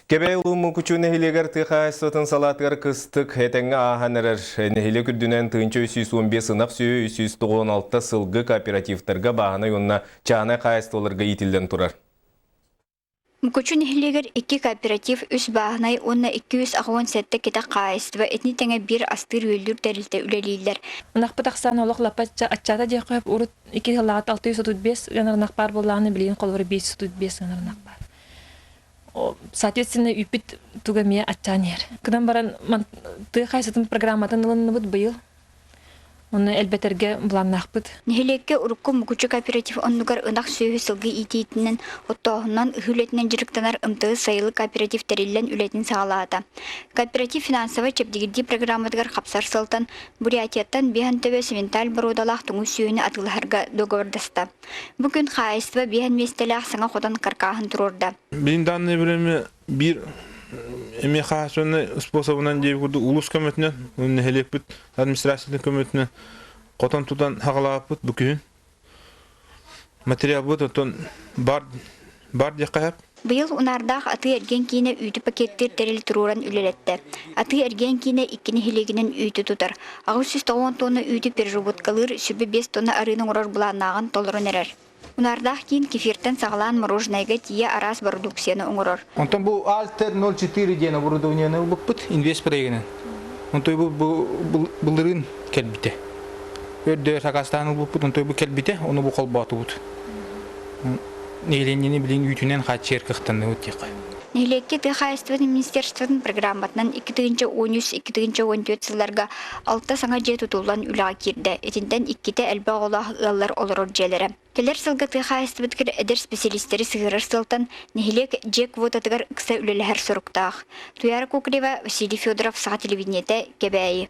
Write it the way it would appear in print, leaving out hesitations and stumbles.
Кэбээйи улуун Мукучу нэһилиэгэр тыа хаһаайыстыбатын салаатыгар кыстык этэҥҥэ ааһан эрэр. Нэһилиэк үрдүнэн 1315 ынах сүөһү, 396 сылгы кооперативтарга, бааһынай уонна чааһынай хаһаайыстыбаларга иитиллэн турар. Мукучу нэһилиэгэр икки кооператив, үс бааһынай уонна 287 кэтэх хаһаайыстыба итини тэҥэ биир астыыр-үөллүүр тэрилтэ үлэлииллэр. Ынахпыт ахсаана олох лаппа аччаата диэххэ сөп. Урут икки сыллааҕыта 635 ыанар ынах баар буоллаҕына, билигин холобура 535 ыанар ынах баар. Соответственно, үүппүт туга эмиэ аччаан иһэр. Гынан баран тыа хаһаайыстыбатын программатын ылынныбыт быйыл. Онно элбэтэргэ былааннаахпыт. Нэһилиэккэ урукку Мукучу кооператив оннугар ынах сүөһү сылгы иитиитинэн, оттооһунан, ыһыы үлэтинэн дьарыктанар МТС сайылык кооператив тэриллэн үлэтин саҕалаата. Кооператив финансовай чэбдигирдии программатыгар хапсар сылтан Бурятияттан биэһэн төбө сименталь боруодалаах туҥуй сүөһүнү атыылаһарга дуогабардаста. Бу күн хаһаайыстыба биэһэн миэстэлээх саҥа хотон каркааһын туруорда. Билин данное время биир эмиэ хаһаайыстыбаннай способунан диэбит курдук улуус көмөтүнэн, нэһилиэкпит администрациятын көмөтүнэн хотон тутан хаҕалаабыппыт бу күһүн. Материалбыт оттон бар бар диэххэ сөп. Быйыл Унаардаах атыы-эргиэн киинэ үүтү пакеттыыр тэрил туруоран үлэлэттэ. Атыы-эргиэн киинэ икки нэһилиэгинэн үүтү тутар. 890 тонна үүтү переработкалыыр, 25 тонна арыыны оҥорор былааннааҕын толорон эрэр. Унаардаах киин кефиртэн саҕалаан мороженайга тиийэ араас бородууксуйаны оҥорор. Онтон бу Альтер 04 диэн оборудованиены ылбыппыт инвест проегынан. Онтон бу былырыын кэлбитэ. Өрдөө сакаастаан ылбыппыт, онтон бу кэлбитэ, ону бу холбоотубут. Нэһилиэнньэни билин үүтүнэн хааччыйар кыахтанныбыт диэххэ. Нэһилиэккэ тыа хаһаайыстыбатын министерствотын программатынан 2013-2014 сылларга алта саҥа дьиэ тутуллан үлэҕэ киирдэ. Итинтэн иккитэ элбэх оҕолоох ыаллар олорор дьиэлэрэ. Кэлэр сылга тыа хаһаайыстыбатыгар эдэр специалистэри сыһыарар сыалтан нэһилиэк дьиэ квотатыгар ыкса үлэлэһэр соруктаах. Туяра Куколева, Василий Федоров, Саха телевидениетэ, Кэбээйи.